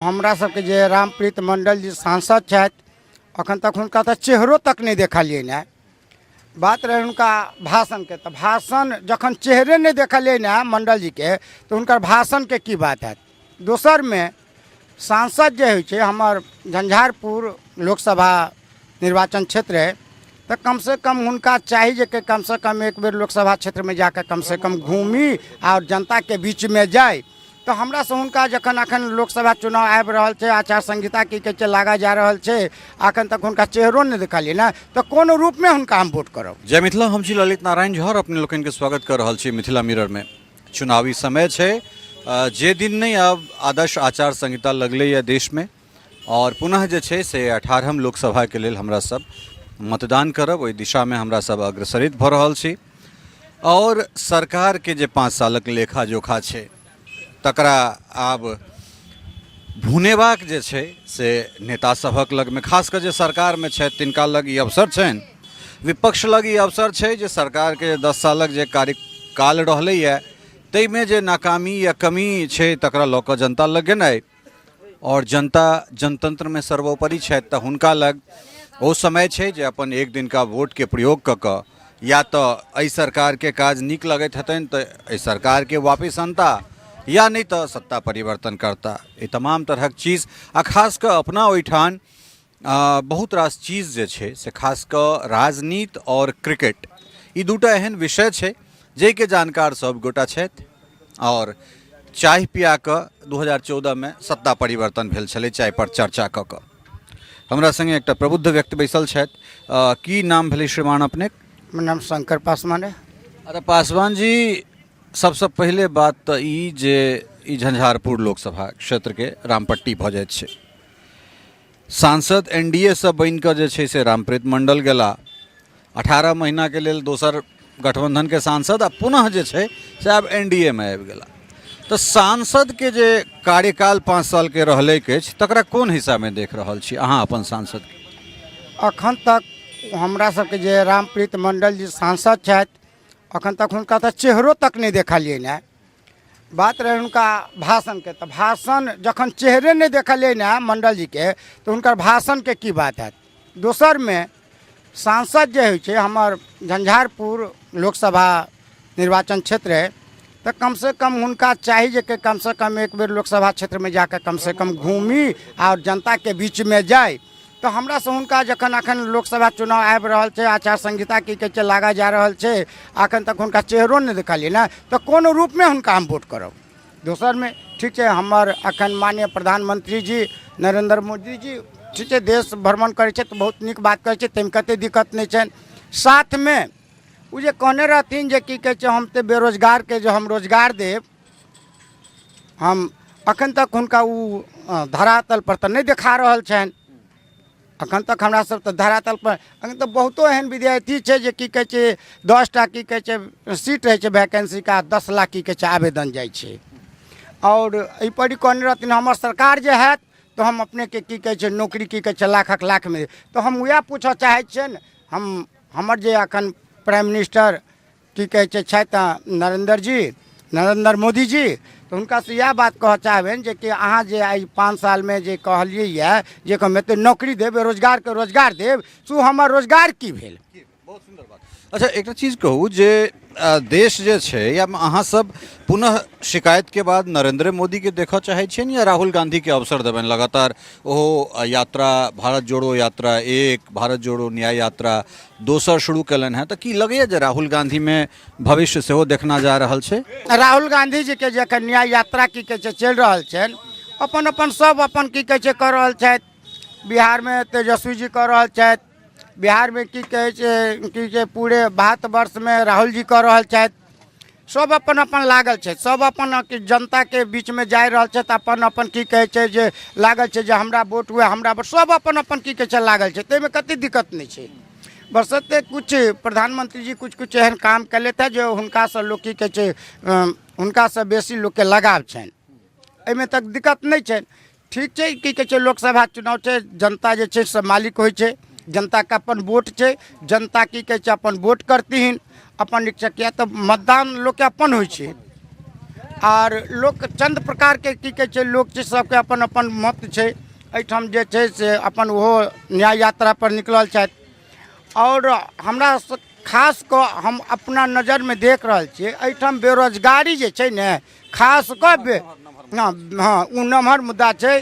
हमरा सबके जे रामप्रीत मण्डल जी सांसद छथि, अखन तक हुनका तऽ चेहरो तक नहि देखलियनि हँ। बात रहै हुनका भाषणके, तऽ भाषण जखन चेहरे नहि देखलियनि हँ मण्डल जीके, तऽ हुनकर भाषणके की बात हैत। दोसरमे सांसद जे होइ छै, हमर झंझारपुर लोकसभा निर्वाचन क्षेत्र अइ, तऽ कमसँ कम हुनका चाही जे कि कमसँ कम एक बेर लोकसभा क्षेत्रमे जाकऽ कमसँ कम घूमी आओर जनताके बीचमे जाइ। तऽ हमरासँ हुनका जखन अखन लोकसभा चुनाव आबि रहल छै, आचार संहिता की कहै छै लागल जा रहल छै, अखन तक हुनका चेहरो नहि देखलियै ने, तऽ कोन रूपमे हुनका हम वोट करब। जय मिथिला, हम छी ललित नारायण झा और अपने लोकनि के स्वागत कर रहल छी मिथिला मिरर में। चुनावी समय छै, जे दिन नहि आब आदर्श आचार संहिता लगलैए देश में और पुनः जे छै से 18म लोकसभा के लेल हमरा सब मतदान करब, ओहि दिशा में हमरा सब अग्रसरित भऽ रहल छी। और सरकार के जे 5 सालक लेखा जोखा छै तकरा आब भुनेबाक जे छै से नेता सभक लगमे, खास कऽ जे सरकारमे छथि तिनका लग ई अवसर छनि। विपक्ष लग ई अवसर छै जे सरकारके 10 सालक जे कार्यकाल रहलैए ताहिमे जे नाकामी या कमी छै तकरा लऽ कऽ जनता लग गेनाइ, आओर जनता जनतन्त्रमे सर्वोपरि छथि तऽ हुनका लग ओ समय छै जे अपन एक दिनका वोटके प्रयोग कऽ कऽ या तऽ एहि सरकारके काज नीक लगैत हेतनि तऽ एहि सरकारके वापिस अनता या नहि तऽ सत्ता परिवर्तन करता। एहि तमाम तरहक चीज आ खास कऽ अपना ओहिठाम बहुत रास चीज जे छै से खास कऽ राजनीति आओर क्रिकेट, ई दूटा एहन विषय छै जाहिके जानकार सब गोटा छथि। आओर चाय पिया कऽ 2014मे सत्ता परिवर्तन भेल छलै चाय पर चर्चा कऽ कऽ। हमरा संगे एकटा प्रबुद्ध व्यक्ति बैसल छथि। की नाम भेलै श्रीमान अपने? हमर नाम शंकर पासवान है। अच्छा पासवान जी, सबसँ पहिले बात तऽ ई जे ई झंझारपुर लोकसभा क्षेत्रके रामपट्टी भऽ जाइत छै। सांसद एन डी ए सँ बनि कऽ जे छै से रामप्रीत मण्डल गेला 18 महीनाके लेल दोसर गठबन्धनके सांसद, आ पुनः जे छै से आब एन डी ए मे आबि गेला। तऽ सांसदके जे कार्यकाल 5 सालके रहलैक अछि तकरा कोन हिसाबमे देख रहल छी अहाँ अपन सांसदके? अखन तक हमरा सबके जे रामप्रीत मण्डल जी सांसद छथि, अखन तक हुनका तऽ चेहरो तक नहि देखलियनि हँ। बात रहै हुनका भाषणके, तऽ भाषण जखन चेहरे नहि देखलियै ने मण्डल जीके, तऽ हुनकर भाषणके की बात हैत। दोसरमे सांसद जे होइ छै, हमर झंझारपुर लोकसभा निर्वाचन क्षेत्र अइ, तऽ कमसँ कम हुनका चाही जे कि कमसँ कम एक बेर लोकसभा क्षेत्रमे जाकऽ कमसँ कम घूमी आओर जनताके बीचमे जाइ। तऽ हमरासँ हुनका जखन अखन लोकसभा चुनाव आबि रहल छै, आचार संहिता की कहै छै लागल जा रहल छै, अखन तक हुनका चेहरो नहि देखलियै ने, तऽ कोन रूपमे हुनका हम वोट करब। दोसरमे ठीक छै, हमर अखन माननीय प्रधानमंत्री जी नरेंद्र मोदी जी ठीक छै देश भ्रमण करै छथि, बहुत नीक बात करै छथि, ताहिमे कतेक दिक्कत नहि छनि। साथमे ओ जे कहने रहथिन जे की कहै छै हम तऽ बेरोजगारके जे हम रोजगार देब, हम अखन तक हुनका ओ धरातल पर तऽ नहि देखा रहल छनि। अखन तक हमरा सब तऽ धरातल पर अखन तऽ बहुतो एहन विद्यार्थी छै जे की कहै छै 10टा की कहै छै सीट रहै छै वैकेंसीके, 10 लाख की कहै छै आवेदन जाइ छै। आओर एहिपर ई कहने रहथिन हमर सरकार जे हैत तऽ हम अपनेके की कहै छै नौकरी की कहै छै लाखक लाखमे। तऽ हम वएह पूछऽ चाहै छियनि, हमर जे अखन प्राइम मिनिस्टर की कहै छै छथि नरेन्द्र जी, नरेन्द्र मोदी जी, तऽ हुनकासँ इएह बात कहऽ चाहबनि जे कि अहाँ जे आइ 5 सालमे जे कहलियै यऽ जे हम एते नौकरी देब, बेरोजगारके रोजगार देब, से ओ हमर रोजगार की भेल? बहुत सुन्दर बात। अच्छा एकटा चीज कहू जे देश जे छै या अहाँ सब पुनः शिकायत के बाद नरेंद्र मोदी के देखऽ चाहै छियनि या राहुल गांधी के अवसर देबनि? लगातार ओहो यात्रा भारत जोड़ो यात्रा एक, भारत जोड़ो न्याय यात्रा दोसर शुरू केलनि हेँ, तऽ की लगैए जे राहुल गांधीमे भविष्य सेहो देखना जा रहल छै? राहुल गांधी जी के जे एखन न्याय यात्रा की कहै छै चलि रहल छनि, अपन अपन सब अपन की कहै छै कऽ रहल छथि। बिहारमे तेजस्वी जी कऽ रहल छथि, बिहारमे की कहै छै की छै पूरे भारतवर्षमे राहुल जी कऽ रहल छथि। सब अपन अपन लागल छथि, सब अपन जनताके बीचमे जा रहल छथि, अपन अपन की कहै छै जे लागल छै जे हमरा वोट हुए, हमरा वोट, सब अपन अपन की कहै छै लागल छै, ताहिमे कते दिक्कत नहि छै। बशर्ते किछु प्रधानमंत्री जी किछु किछु एहन काम केलथि हँ जे हुनकासँ लोक की कहै छै हुनकासँ बेसी लोकके लगाव छनि, एहिमे तऽ दिक्कत नहि छनि। ठीक छै, की कहै छै लोकसभा चुनाव छै, जनता जे छै से मालिक होइ छै, जनताके अपन वोट छै, जनता की कहै छै अपन वोट करथिन अपन इच्छा, किया तऽ मतदान लोकके अपन होइ छै। आर लोक चन्द प्रकारके की कहै छै लोक छै, सबके अपन अपन मत छै। एहिठाम जे छै से अपन ओहो न्याय यात्रापर निकलल छथि। आओर हमरा खास कऽ हम अपना नजरमे देख रहल छियै, एहिठाम बेरोजगारी जे छै ने, खास कऽ बे हँ हँ ओ नमहर मुद्दा छै।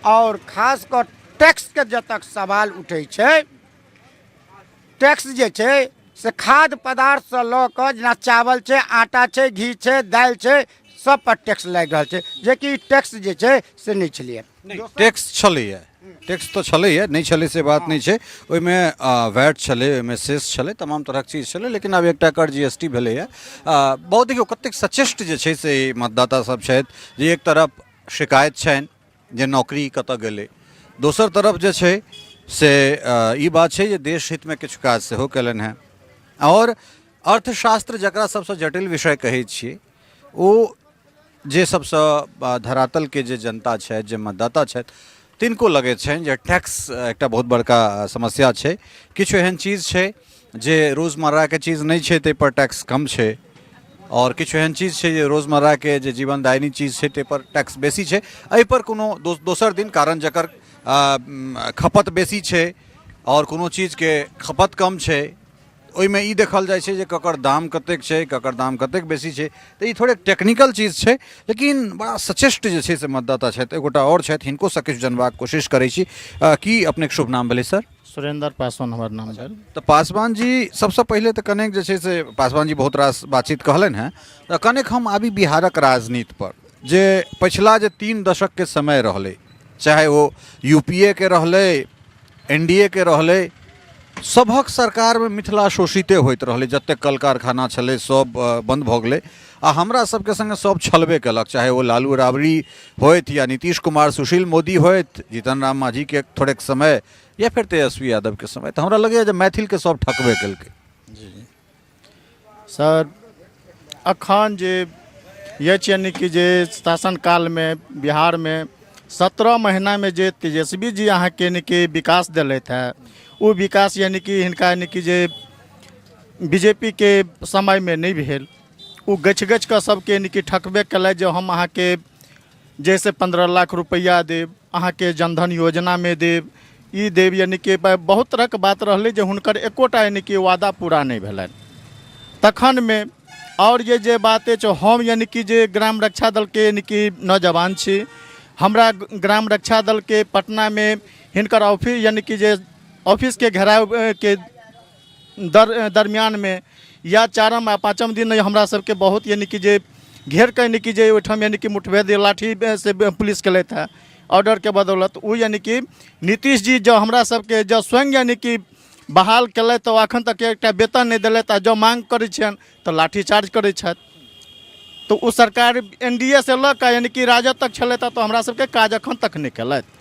आओर खास कऽ टैक्सके जतऽ सवाल उठै छै, टैक्स जे छै से खाद्य पदार्थसँ लऽ कऽ जेना चावल छै, आटा छै, घी छै, दालि छै, सब पर टैक्स लागि रहल छै, जेकि टैक्स जे छै से नहि छलैए। टैक्स छलैए, टैक्स तऽ छलैए, नहि छलै से बात नहि छै। ओहिमे वैट छलै, ओहिमे सेस छलै, तमाम तरहक चीज छलै, लेकिन आब एकटा कर जी एस टी भेलैए। बहुत देखियौ कतेक सचेष्ट जे छै से मतदाता सब छथि जे एक तरफ शिकायत छनि जे नौकरी कतऽ गेलै, दोसर तरफ जे छै से ई बात छै जे देश हितमे किछु काज सेहो कयलनि हेँ। आओर अर्थशास्त्र जकरा सबसँ जटिल विषय कहै छियै, ओ जे सबसँ धरातलके जे जनता छथि, जे मतदाता छथि, तिनको लगैत छनि जे टैक्स एकटा बहुत बड़का समस्या छै। किछु एहन चीज छै जे रोजमर्राके चीज नहि छै, ताहिपर टैक्स कम छै, आओर किछु एहन चीज छै जे रोजमर्राके जे जीवनदायिनी चीज छै ताहिपर टैक्स बेसी छै। एहिपर कोनो दोसर दिन, कारण जकर खपत बेसी छै आओर कोनो चीजके खपत कम छै, ओहिमे ई देखल जाइ छै जे ककर दाम कतेक छै, ककर दाम कतेक बेसी छै। तऽ ई थोड़े टेक्निकल चीज छै, लेकिन बड़ा सचेष्ट जे छै से मतदाता छथि। एगोटा आओर छथि, हिनको से किछु जनबाक कोशिश करै छी। की अपनेके शुभ नाम भेलै सर? सुरेंद्र पासवान हमर नाम भेल। तऽ पासवान जी, सबसँ पहिले तऽ कनेक जे छै से पासवान जी बहुत रास बातचीत कहलनि हेँ, तऽ कनेक हम आबी बिहारक राजनीति पर, जे पछिला जे 3 दशकके समय रहलै, चाहे ओ यू पी ए के रहलै, एन डी ए के रहलै, सभक सरकारमे मिथिला शोषिते होइत रहलै। जतेक कल कारखाना छलै सब बन्द भऽ गेलै, आ हमरा सबके सङ्गे सब छलबे केलक, चाहे ओ लालू राबड़ी होथि या नीतीश कुमार, सुशील मोदी होथि, जीतन राम मांझीके थोड़ेक समय, या फेर तेजस्वी यादवके समय। तऽ हमरा लगैए जे मैथिलके सब ठकबे केलकै। जी सर, अखन जे ये यानी कि जे शासन कालमे बिहारमे 17 महीनामे जे तेजस्वी जी अहाँके यानी कि विकास देलथि है, ओ विकास यानी कि हिनका यानी कि जे बीजेपीके समयमे नहि भेल। ओ गछि गछि कऽ सबके यानी कि ठकबे केलथि जे हम अहाँके जैसे 15 लाख रुपैआ देब, अहाँके जनधन योजनामे देब, ई देब, यानी कि बहुत तरहके बात रहलै जे हुनकर एकोटा यानी कि वादा पूरा नहि भेलनि तखनमे। आओर ये जे बात अछि, हम यानी कि जे ग्राम रक्षा दलके यानी कि नौजवान छी, हमरा ग्राम रक्षा दलके पटनामे हिनकर ऑफिस यानी कि जे ऑफिसके घेरावके दरमियानमे या 4म आ 5म दिन हमरा सबके बहुत यानी कि जे घेर कऽ यानी कि जे ओहिठाम यानी कि मुठभेड़ लाठी से पुलिस केलथि हँ ऑर्डरके बदौलत। ओ यानी कि नीतीश जी जँ हमरा सबके जँ स्वयं यानी कि बहाल केलथि तऽ एखन तक एकटा वेतन नहि देलथि, आ जँ मांग करै छियनि तऽ लाठी चार्ज करै छथि। तऽ ओ सरकार एन डी ए से लऽ कऽ यानी कि राजद तक छलथि तऽ हमरा सबके काज एखन तक नहि केलथि।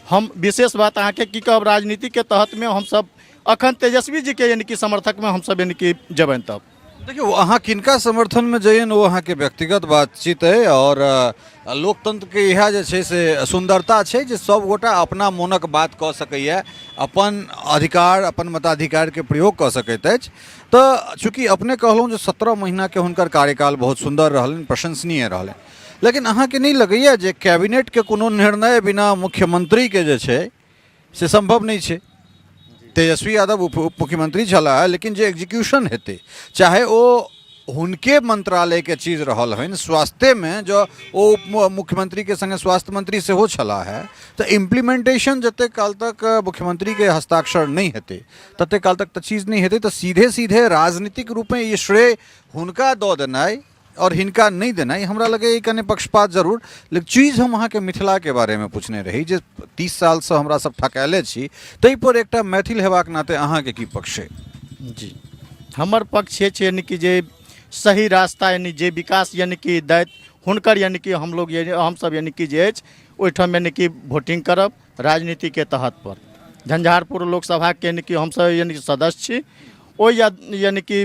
हम विशेष बात अहाँके की कहब, राजनीतिके तहतमे हमसब अखन तेजस्वी जीके यानी कि समर्थकमे हमसब यानी कि जेबनि। तब देखियौ, अहाँ किनका समर्थनमे जइयनि ओ अहाँके व्यक्तिगत बातचीत अइ, आओर लोकतंत्रके इएह जे छै से सुन्दरता छै जे सब गोटा अपना मोनक बात कऽ सकैए, अपन अधिकार, अपन मताधिकारके प्रयोग कऽ सकैत अछि। तऽ चूँकि अपने कहलहुँ जे 17 महीनाके हुनकर कार्यकाल बहुत सुन्दर रहलनि, प्रशंसनीय रहलनि, लेकिन अहाँके नहि लगैए जे कैबिनेटके कोनो निर्णय बिना मुख्यमंत्रीके जे छै से सम्भव नहि छै? तेजस्वी यादव उप मुख्यमंत्री छलाह, लेकिन जे एग्जीक्यूशन हेतै, चाहे ओ हुनके मंत्रालयके चीज रहल होइन, स्वास्थ्यमे जँ ओ उप मुख्यमंत्रीके सङ्गे स्वास्थ्य मंत्री सेहो छलाह हे, तऽ इम्प्लीमेंटेशन जतेक काल तक मुख्यमंत्रीके हस्ताक्षर नहि हेतै ततेक काल तक तऽ चीज नहि हेतै। तऽ सीधे सीधे राजनीतिक रूपे ई श्रेय हुनका दऽ देनाइ आओर हिनका नहि देनाइ हमरा लगैए कने पक्षपात जरूर। लेकिन चीज हम अहाँके मिथिलाके बारेमे पूछने रही जे 30 सालसँ हमरा सब ठकायले छी, ताहिपर एकटा मैथिल हेबाक नाते अहाँके की पक्ष अइ? जी, हमर पक्ष छै यानी कि जे सही रास्ता यानी जे विकास यानी कि दैत हुनकर यानी कि हम लोग यानी हमसब यानी कि जे अछि ओहिठाम यानी कि वोटिंग करब राजनीतिके तहत पर। झंझारपुर लोकसभाके यानी कि हमसब यानी कि सदस्य छी, ओहि यानी कि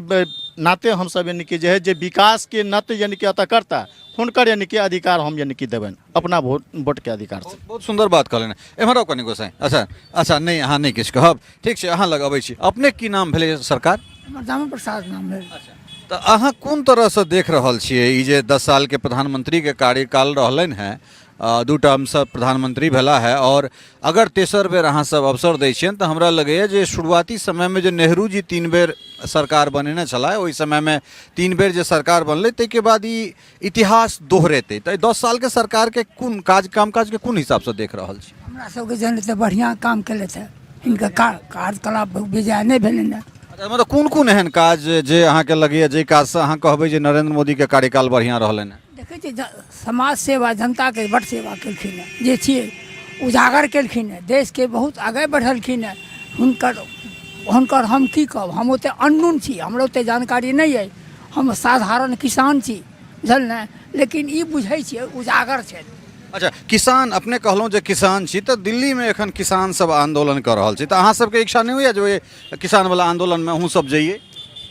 नाते हमसब यानी कि जे है जे विकासके नत यानी कि एतऽ करता हुनकर यानी कि अधिकार हम यानी कि देबनि अपना वोटके अधिकार से। बहुत सुन्दर बात कहलनि। एम्हर आउ कनि गोसाई। अच्छा अच्छा, नहि अहाँ नहि किछु कहब, ठीक छै, अहाँ लग अबै छी। अपने की नाम भेलै सरकार? हमर दामो प्रसाद नाम भेल। अच्छा, तऽ अहाँ कोन तरहसँ देख रहल छियै ई जे 10 सालके प्रधानमंत्रीके कार्यकाल रहलनि हेँ, 2 टर्मसँ प्रधानमंत्री भेला है, आओर अगर तेसर बेर अहाँ सब अवसर दै छियनि तऽ हमरा लगैए जे शुरुआती समयमे जे नेहरू जी 3 बेर सरकार बनेने छलाह, ओहि समयमे 3 बेर जे सरकार बनलै ताहिके बाद ई इतिहास दोहरेतै। तऽ 10 सालके सरकारके कोन काज काम काजके कोन हिसाबसँ देख रहल छी? हमरा सबके जन तऽ बढ़िआँ काम केलथि हेँ, हिनकर कार्यकलाप बेजाय नहि भेलनि हेँ। अच्छा, मतलब कोन कोन एहन काज जे अहाँके लगैए जाहि काजसँ अहाँ कहबै जे नरेंद्र मोदीके कार्यकाल बढ़िआँ रहलनि हेँ? देखै छियै समाज सेवा, जनताके बड्ड सेवा केलखिन हेँ, जे छियै उजागर केलखिन हेँ, देशके बहुत आगे बढ़ेलखिन हेँ। हुनकर हम की कहब, हम ओतेक अननोन छी, हमरा ओतेक जानकारी नहि अइ, हम साधारण किसान छी, बुझल ने, लेकिन ई बुझै छियै उजागर छथि। अच्छा, किसान अपने कहलहुँ जे किसान छी, तऽ दिल्लीमे एखन किसान सब आन्दोलन कऽ रहल छै, तऽ अहाँ सबके इच्छा नहि होइए जे ओहि किसानवला आन्दोलनमे अहूँ सब जइए?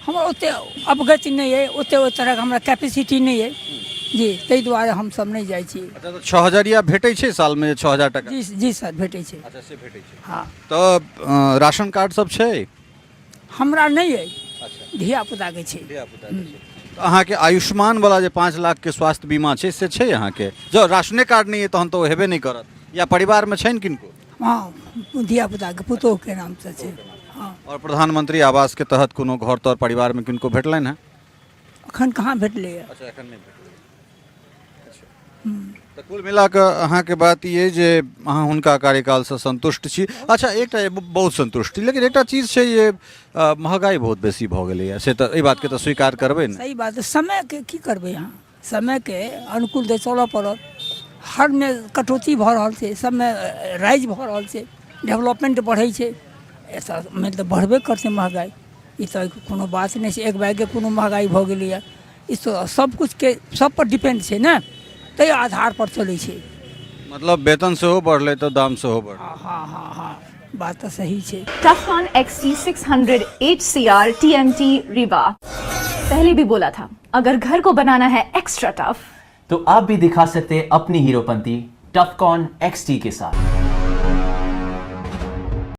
हमरा ओतेक अवगति नहि अइ, ओतेक ओहि तरहक हमरा कैपेसिटी नहि अइ जी, ताहि दुआरे हमसब नहि जाइ छी। अच्छा, तऽ 6000 भेटै छै सालमे, 6000 टाका? जी जी सर, भेटै छै। अच्छा, से भेटै छै। हँ। तऽ राशन कार्ड सब छै? हमरा नहि अइ, धियापुताके छै। तऽ अहाँके आयुष्मान वाला जे 5 लाखके स्वास्थ्य बीमा छै से छै अहाँके? जँ राशने कार्ड नहि अइ तहन तऽ ओ हेबे नहि करत, या परिवारमे छनि किनको? हँ, धियापुताके पुतोहुके नामसँ छै। हँ। आओर प्रधानमंत्री आवासके तहत कोनो घर तर परिवारमे किनको भेटलनि हेँ? एखन कहाँ भेटलैए। अच्छा, एखन नहि भेटलै। तऽ कुल मिला कऽ अहाँके बात ई अइ जे अहाँ हुनका कार्यकालसँ सन्तुष्ट छी। अच्छा, एकटा बहुत सन्तुष्ट छी, लेकिन एकटा चीज छै जे महगाइ बहुत बेसी भऽ गेलैए, से तऽ एहि बातके तऽ स्वीकार करबै ने? सही बात, समयके की करबै अहाँ, समयके अनुकूल तऽ चलऽ पड़त। हरमे कटौती भऽ रहल छै, सबमे राइज भऽ रहल छै, डेवलपमेन्ट बढ़ै छै, एतऽमे तऽ बढ़बे करतै महगाइ, ई तऽ कोनो बात नहि छै। एक बैगके कोनो महगाइ भऽ गेलैए, ई तऽ सब किछुके सब पर डिपेंड छै ने, ताहि आधार पर चलै छै। मतलब वेतन सेहो बढ़लै तऽ दाम सेहो बढ़लै। हँ हँ हँ हँ, बात तऽ सही छै। Tufcon XT600 HCR TMT Riva। पहले भी बोला था, अगर घर को बनाना है एक्स्ट्रा टफ तो आप भी दिखा सकते हैं अपनी हीरोपंती टफकॉन XT के साथ।